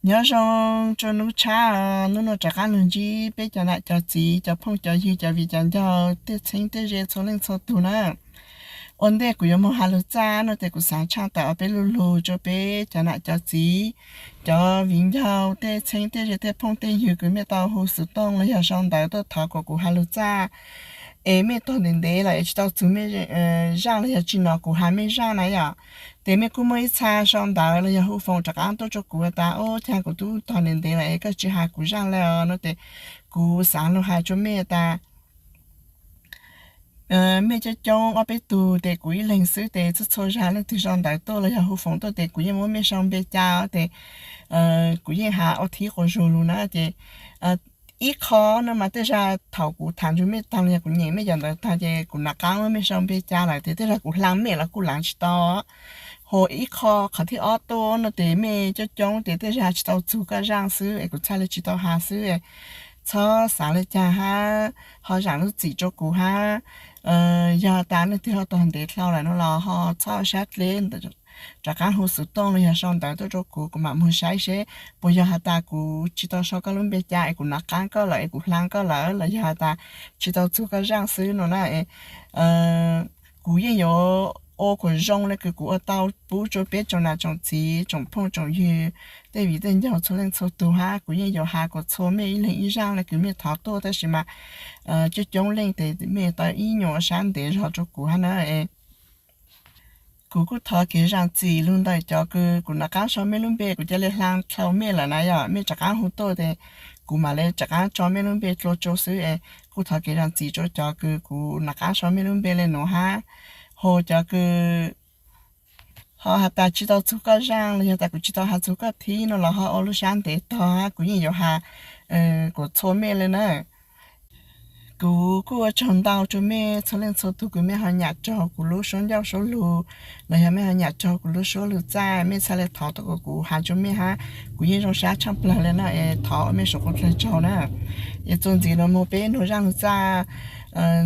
Nyob zoo rua nub tshab, nub nuav rov qaab lug ntsib peb cov nam cov txiv, cov phooj cov ywg, cov viv cov ncaus, tej txheeb tej ze txhua leej txhua tug na. Ua ntej kuv yuav moog has lug txaj no tes kuv xaav tshaaj tawm ob peb lu lug rua peb cov nam cov txiv, cov viv ncaus, tej txheeb tej ze, tej phooj tej ywg kws mej tau hu xov tooj los yog sau ntawv tuaj thov kuas kuv has lug txaj, es mej tog ntev ntev lawm es tsis tau txug mej zaaj los yog tsim nyog kuv has mej zaaj na yom. Tes mej kuj muaj ib txha sau ntawv los yog hu foos rov qaab tuaj rua kuv tas, Ub, caag kuv tub tog ntev ntev lawm es koj tsis has kuv zaaj le no tes kuv xaav lug has rua mej tas mej coob coob ob peb tug tes kuv ib leeg xwb tes txhua txhua zag leej twg sau ntawv tuaj los yog hu foos tuaj tes kuv yeej muab mej sau npe ca tes kuv yeej has ua thib quas zug lug na ces ib qho no mas tej zag thaum kuv tham ntsug mej taag los yog kuv nyem mej cov ntawv taag ces kuv nav qaab muab mej sau npe ca lawm tes tej zag kuv hla mej los kuj laav tsis tau. Ho ib qho, qhov thib ob tuaj no tes mej coob coob tes tej zag tsis tau txug koj zaaj xwb es kuv txhaj le tsis tau has xwb. Txhob xaav le caag hab, ho zaam lub txim rua kuv hab. Yog tas leej twg ho tog ntev dlhau lawm no los ho txhob sab dleb, rov qaab hu xov tooj los yog sau ntawv tuaj rua kuv, kuv mam moog saib seb puas yog has tas kuv tsis tau sau koj lub npe ca es kuv nav qaab koj lawm es kuv hla koj lawm los yog has tas tsis tau txug koj zaaj xwb no na. Kuv yeej yuav ua kuas zoo le kws kuv ua tau pub rua peb tsoom nam tsoom txiv, tsoom phooj tsoom ywg, tej viv tej ncaus txhua leej txhua tug hab. Kuv yeej yuav has kuas txhua mej ib leeg ib zaaj le kws mej thov tuaj tab sis mas coob coob leej tes mej tau ib nyuas sab ntev zog rua kuv hab na. Kuv kuj thov kev zaam txim lug ntawm cov kws kuv nav qaab sau mej lub npe kuv ca le hla dlhau mej lawm na yom, mej rov qaab hu tuaj tes kuv mam le rov qaab tso mej lub npe dlua rua xwb es kuj thov kev zaam txim rua cov kws kuv nav qaab sau mej lub npe le nuav hab. Ho cov kws ho has tas tsis tau txug koj zaaj los yog tas kuv tsis tau has txug koj thib no los ho ua lub sab ntev tog hab, kuv yeej yuav has kuas txhua mej le na. Kuv kuj ua tsaug ntau rua mej txhua leej txhua tug kws mej ho nyam raug kuv lub suab ncauj suab lug los yog mej ho nyam raug kuv lub suab lug txaj, mej txhaj le thov tuaj kuas kuv has rua mej hab. Kuv yeej zoo sab tshaaj plawg le na es thov ua mej suav quav dlawg tsaug na. Es txuas ntxiv nuav moog peb nug zaaj lug txaj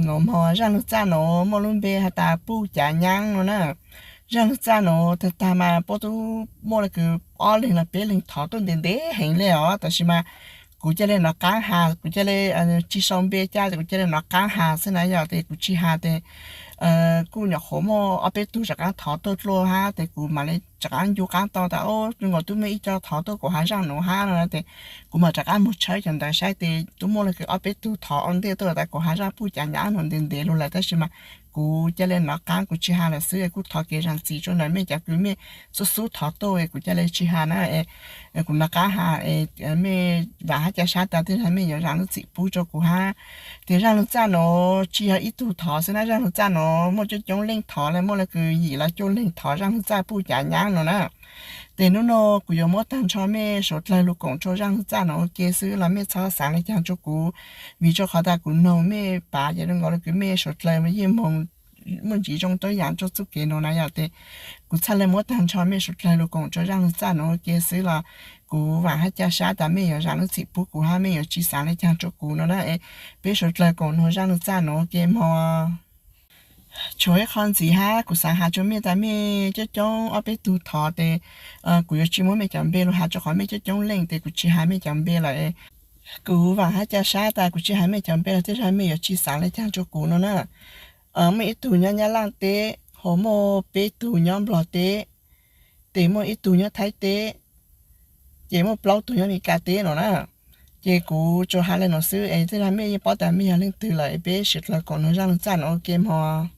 nuav mog. Zaaj lug txaj nuav muaj lub npe has tas Puj Cav Nyaab no na. Zaaj lug txaj nuav tag tag mas puab tub muaj le kws ob leeg los peb leeg thov tuaj ntev ntev heev le os, tab sis mas kuv ca le nav qaab has, kuv ca le tsi sau npe ca tes kuv ca le nav qaab has xwb na yom. Tes kuv tsi has tes kuj nyuam qhuav muaj ob peb tug rov qaab thov tuaj dlua hab tes kuv mam le rov qaab ncu qaab tau tas, Ub, zoo nkaus tub muaj ib co thov tuaj kuas has zaaj nuav hab no tes kuv mam rov qaab moog tshawb cov ntawd saib tes tub muaj le kws ob peb tug thov ua ntej tuaj tas kuas has zaaj Puj Cav Nyaab nuav ntev ntev lug lawm tab sis mas kuv ca le nav qaab kuv tsi has lawm xwb. Kuj thov kev zaam txim rua ntawm mej cov kws mej xub xub thov tuaj es kuv ca le tsi has na. Kuv nav qaab has es mej vaam hab ca sab tas tej zag mej yuav zaam lub txim pub rua kuv hab. Tes zaaj lug txaj nuav tsi yog ib tug thov xwb na, zaaj lug txaj nuav muaj coob coob leej thov le, muaj le kws yim los cuaj leeg thov zaaj lug txaj Puj Cav Nyaab no na. Tes nub nua kuv yuav muab taag nrho mej suav dlawg lug koom rua zaaj lug txaj nuav ua ke xwb los mej txhob xaav le caag rua kuv, vim rua qhov tas kuv noog mej pav ces zoo nkaus le kws mej suav dlawg yeej moog muaj ntsis zoo tuab yaam rua txuj kev nuav na yom. Tes kuv txhaj le muab taag nrho mej suav dlawg lug koom rua zaaj lug txaj nuav ua ke xwb los kuv vaam hab ca sab tas mej yuav zaam lub txim pub kuv hab mej yuav tsi xaav le caag rua kuv no na. Peb suav dlawg koom nuav zaaj lug txaj nuav ua ke mog. Tshuav ib qho ntxiv hab kuv xaav has rua mej tas mej coob coob ob peb tug thov tes kuv yuav tsi muab mej cov npe lug has rua qhov mej coob coob leej tes kuv tsi has mej cov npe lawm. Kuv vaam hab ca sab tas kuv tsi has mej cov npe los tej zag mej yuav tsi xaav le caag rua kuv no na. Muaj ib tug nyob Nyab Laaj teb, ho muaj peb tug nyob Nplog teb, tes muaj ib tug nyob Thaib teb, ces muaj plaub tug nyob Amelikas teb no na. Ces kuv tsuas has le nuav xwb es tej zag mej yeej paub tas mej yog leej twg lawm es peb suav dlawg koom nuav zaaj lug txaj nuav ua ke mog.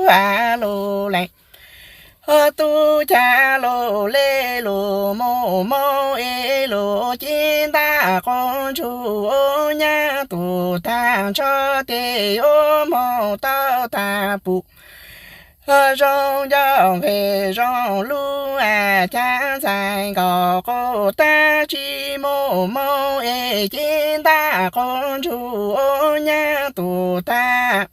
Ces lus leej, tub cag lus le lus muj moog es lus ci ntaj quas ntsuj nyab tus tag nrho tes ub moog tau tag pum. Zoo ncauj nqes zoo lub a cab ntxais nkaus quas tag tsi muj moog es ci ntaj quas ntsuj nyab tus tag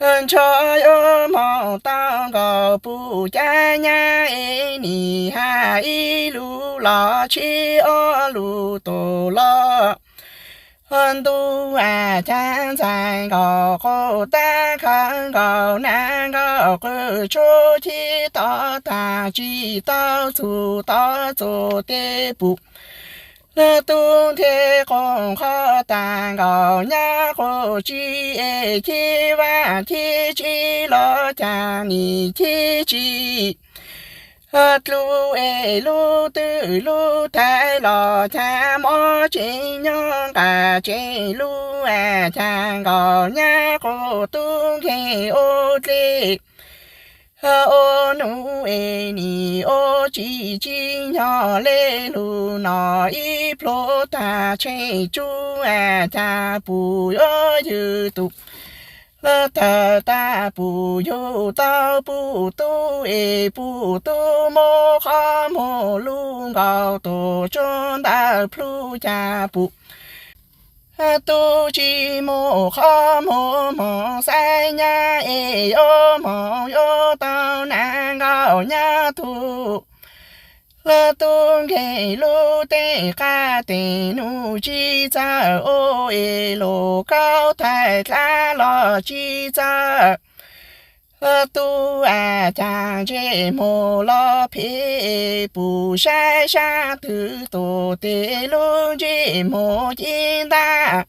nrho yuav moog tau nkaus pum cab nyab es nim hais ib lus los tshib ob lus tus los Ntuj a cas ntxhais nkaus quj tag, khawv nkaus nag nkaus qw, tshuab chib tod tag tsis tau txhum tod txhum tes pum. Lawv tub nrhe quj qho tag nkaus nyab quj tsis es, chib vaj chib tsis los cas nim chib tsis dlub es, lub twg lub thaiv los cas mob tseem nyob, nqa tseem lub a cas nkaus nyab quj tub nkeeg ua dlej ua num es nim ua tsis tsim nyog le lug no, ib plhuav tag tsheej tsub a cas pum yuav ywg tus. Lawv tawg tag pum yug tau pum tub es, pum tub muab qhov muag lug nkaus tuam tsuag ntawm plhu cas pum tub tsis muaj qhov muag, moog xaiv nyab es yuav moog yuav tau nag nkaus nyab tug. Lawv tub nkeeg lub teg qab teg num tsis txawj ua es, lug kaub thaij dlaab los tsis txawj. Lawv tub a cas ntsej muag los phem, pum saib sab twg tuam tes lub ntsej muag cib ntab.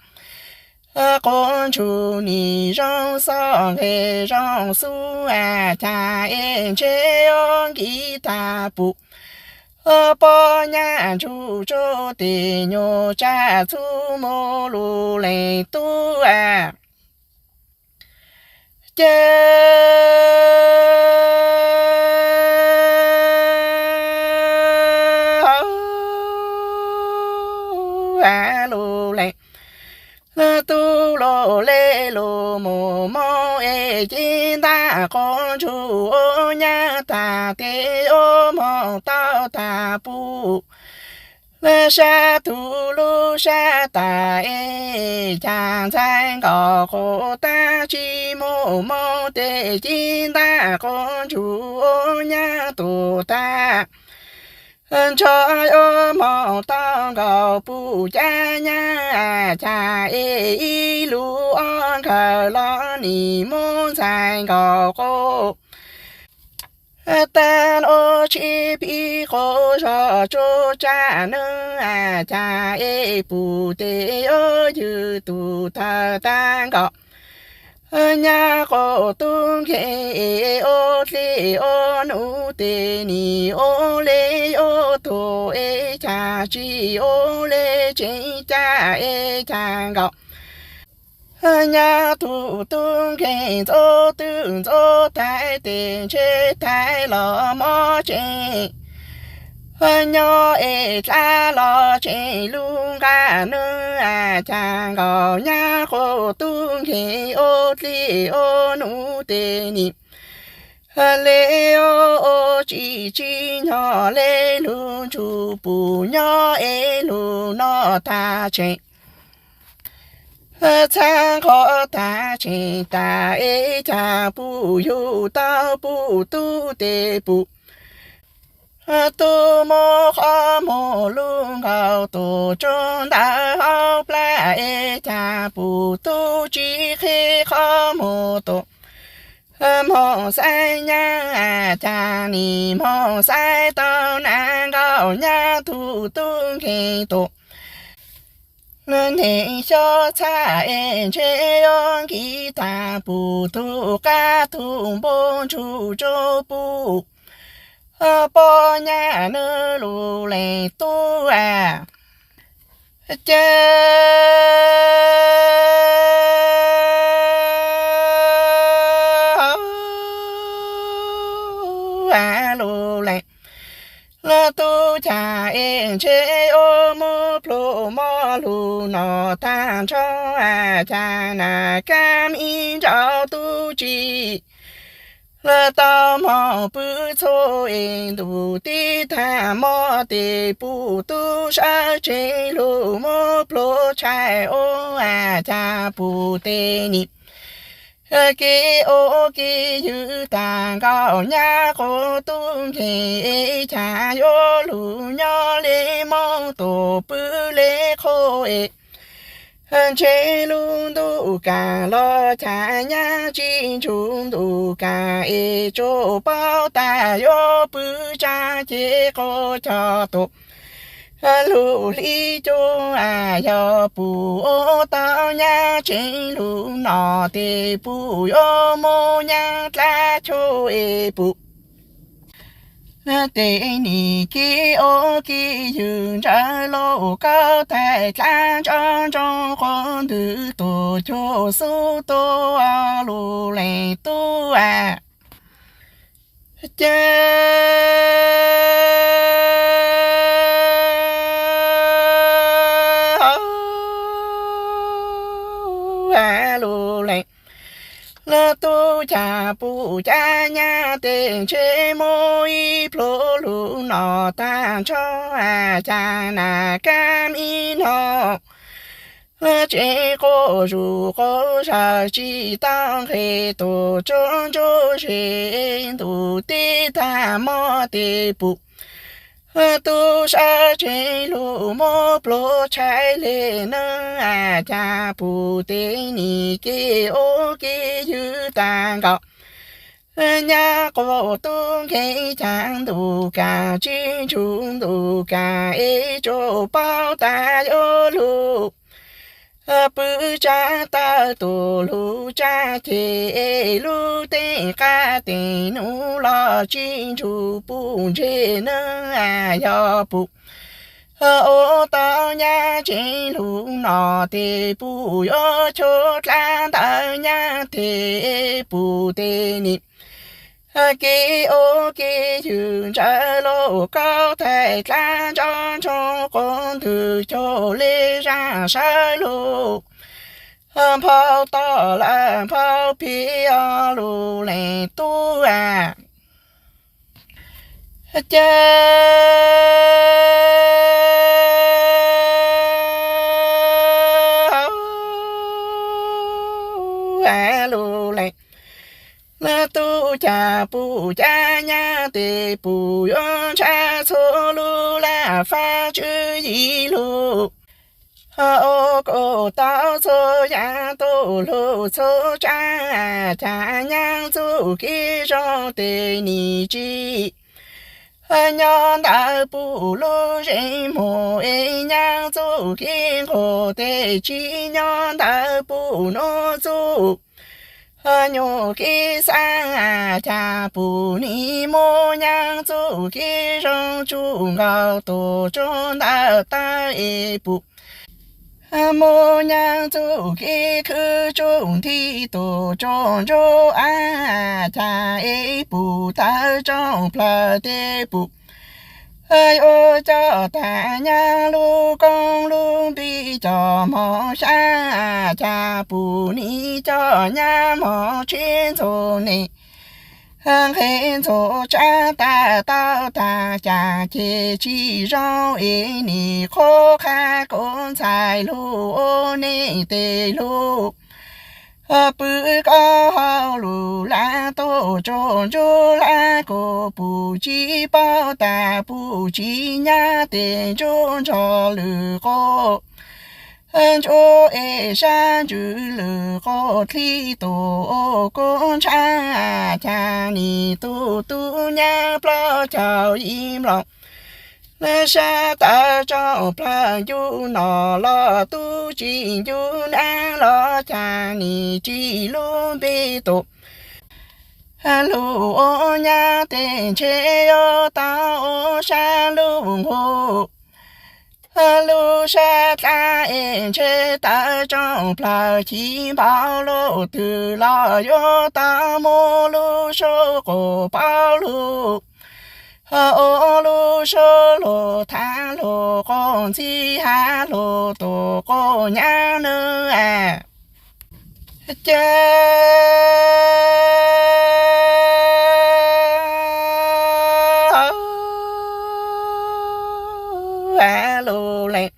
Quv ntsuj nim zoo xoj nqes zoo xub a cas es ntshe yuav nkiv tag pum. Pob nyab ntsuj tsuag tes nyuag tsaj txhub muag lug leej tub a. Ces lug leej lawv tub lug le lug mus moog es cib ntab quv ntsuj ua nyab tag tes yuav moog tau tag pum. Lawv sab tug lub sab tas es cas ntxhais nkaus quv tag tsis muaj moog tes cib ntab quv ntsuj ua nyab tug tag. Ntsho yuav moog tau nkaus pum cab nyab cas es ib lub ob nkawg los nim muab ntxhais nkaus quv tag ua tshib pib quv zog tsuag tsaj nub a cas es pum tes yuav ywg tug thawj tag nkaus nyab quv tub nkeeg es ua dlej ua num tes nim ua le yuav tuag es cas tsis ua le tseem caj es cas nkaus nyab tug tub nkeeg ntxub twb ntxub thaiv tes ntshe thaiv los mob tseem nyob es dlaab los tseem lub nqaj nub a cas nkaus nyab quv tub nkeeg ua dlej ua num tes nim le ua tsis tsim nyog le lug ntsuj pum nyob es lug noj tag tseem txhab qhov tag tseem tas es cas pum yug tau pum tub tes pum tub muab qhov muag lug nkaus tuam tsuag ntawm hauv plab es cas pum tub tsis qhib qhov muag tuam moog xaiv nyab cas nim moog xaiv tau nab nkaus nyab tug tub nkeeg tuam neeg xyob txhaj es ntshe yuav nkiv tag pum tug qab tug npua ntsuj tsuag pum pob nyab nub lug leej tub a. Ces lug leej lawv tub cas es ntshe yuav muab plhu mob lug no tag nrho a cas nas kab ib nraud tub tsis lawv tau moog pw txhua es ntuj tib tag mob tes pum tub sawv tsees lug muab plhu tshais ua a cas pum tes nim kev ua kev ywg tag nkaus nyab quv tub nkeeg es cas yuav lug nyob le moog tuam pw le qhua es Ntshe lub ntuj kam los cas nyab tsis ntsug ntuj kam es tsuas paub tas yuav pw tsab ces qaug cog tus lug hli cuj. Yog puj ua tau nyab tseeb lug no tes puj yuav muab nyab dlaab tshuaj es puj tes nim kev ua kev ywg ntsawg lug kaub thaij dlaab ntsoov ntsoov quas ntwg tuaj cuag xub tuaj lug lees tub a. Ces lug lees lug tub cas puj cab nyab tes ntshe muaj ib pluag lug no tag nrho, cas nas kab ib no tsev quaj zuj quaj zaws tsis tau nqes tuaj tsuag ntsuag ze ntuj teb tag hmo tes puj tub sab tsev lug muab pluag tshais le neeb, cas puj tes nim kev ua kev ywg tag nkaus. Nyab quaj tub nkeeg cas ntuj kam tsis ntsug ntuj kam es tsuas paub tas yuav lug pw tsab tawg tuaj lug tsab ceg es lub teeb qab tes nuav los tsis ntsug puj ntse neeb. Yog puj ua tau nyab tseeb lug no tes puj yuav chua dlaab ntawm nyab tes puj tes nim kev ua kev ywg ntsawg lug kaub thaij dlaab ntsoov ntsoov quas ntwg cuag le zaaj sawv lug nphau toj lawm nphau peg lug lees tub a. Ces lug lees tub cas puj cab nyab tes puj yuav ntshaw txhua lug laj fab tswv yim lug ua kuj tau txhua yaam tuaj lug txhua tsab, cas nyaab txuj kev zoo tes nim tsis nyob ntawm puj lub zeem muag es nyaab txuj kev nquag tes tsis nyob ntawm puj nuav txuj nyuj kev xaav, cas puj nim muab nyaab txuj kev zoo tsuj nkaus tuaj tsuag ntawm tawv es puj muab nyaab txuj kev khwv tsuj nthi tuaj tsuag ntsuag av, cas es puj tawv tsoom plawg tes puj yuav coj tag nyaab lub koob lub npe coj mog xyaab, cas puj nim coj nyaab mog tsheb ntxuag neeg nqes ntxuag tsab tag tau tag, cas ceg tsis zoo es nim qhuab qha kuv ntxhais lug ua neej tes lug pw koj hauv lug laj tuaj tsuag ntsuag laj kuj puj tsis paub tas puj tsis nyab tes ntsuag ntshog lwm quas ntsuag es sab ntsws lwm quas dlhi tuaj ua kub ntshav, cas nim tug tub nyab plaub caug yim nplooj sab tawv tsoom plawg ncu no los tub tsis ncu nab los cas nim tsis lub npe tuaj lug ua nyab tes ntshe yuav tau ua sab lug nqug lub sab dlab es ntshe tawv tsoom plawg chim npaum lub twg los yuav tau muab lub suab quas paub lug ua lub suab lug thav lug quas ntxhi hav lug tuaj quas nyab nab. Ces lug lees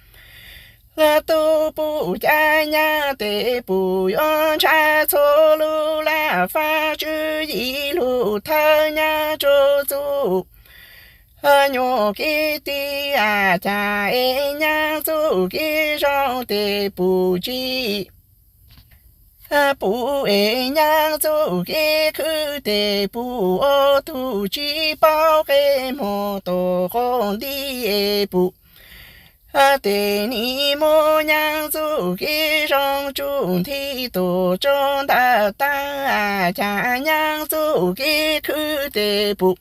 tub puj cab nyab tes puj yuav ntshaw txhua lug laj fab tswv yim lug thawb nyab tsuj txuj Nyuj kib tij a cas es nyaab txuj kib zoo tes pum tsi pum es nyaab txuj kib khwb tes pum ua tug tsi paub qe moog tug qaub nti es pum. Tes nim muab nyaab txuj kib zoo tsuj nthi tug tsuj ntawm taag a cas nyaab txuj kib khwb tes pum.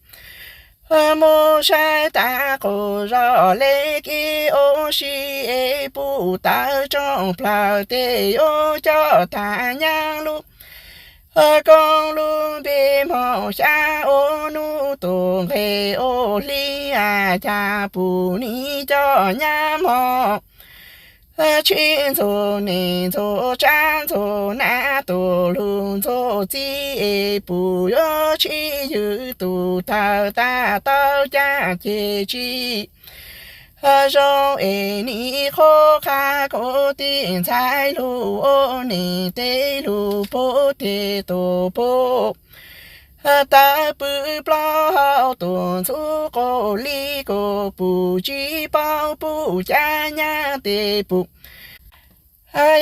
Muab saib taag qaum zog le kib ua si es pum tawv tsoom plawg tes yuav coj taag nyaab lub koob lub npe moog xyaab ua nub tug nqeg ua hli a cas pum nim coj nyaab moog. Tshib ntxuag neej ntxuag tsab ntxuag nab tug lug ntxuag txib es pum yuav tshib ywg tug tawg tag tau caj ces tsi zoo es nim qhuab qha kuv tij ntxhais lug ua neej tej lug puv teg tug puv tawv pw plaub hau tug ntxhub quas li kuv pum tsi paub pum cab nyaab tes pum.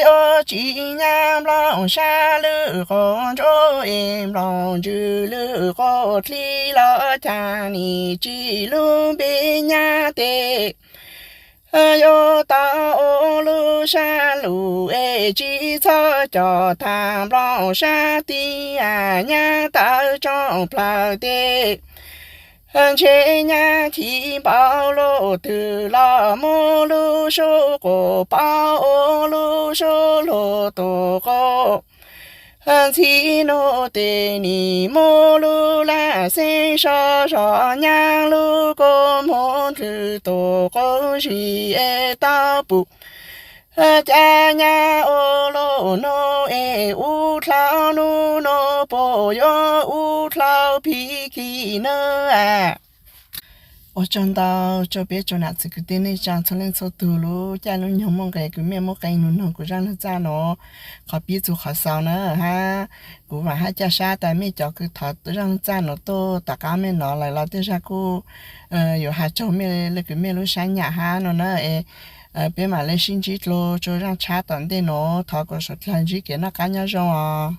Yuav tsi nyaab nplooj sab lwj quas ntsuab es nplooj ntsws lwj quas dlib los cas nim tsi lub npe nyaab tes. Yuav tau ua lub sab lug es tsi txhob coj taag nplooj sab tid a nyaab tawv tsoom plawg tes. Ntshe nyaab chim npaum luj twg los muab lub sub quas paub ua lub sub luag tug quas. Ntxhib nuav tes nim muab lub laj xeeb so zog nyaab lub kua muag ntws tug quas zig es tau pum. Cab nyaab ua luaj nuav es ub dlhau nub nuav puas yuav ub dlhau phiv khi nawb. Ua tsaug ntau rua peb tsoom nam txiv kwv tij neej tsaa txhua leej txhua tug lub caij lub nyoog muaj nqe kws mej muab qee lug noog kuv zaj lug txaj nuav. Qhov pib txug qhov xaus na hab, kuv vaam hab caj sab tas mej cov kws thov zaj lug txaj nuav tuaj tom qaab mej nov lawm los tej zag kuj yuav has tsaug mej le kws mej lub sab nyam hab no na. Peb maam le sib ntsib dlua rua zaj tshab tom ntej nuav, thov kuas suav dlawg ntsib kev noj qaab nyob zoo os.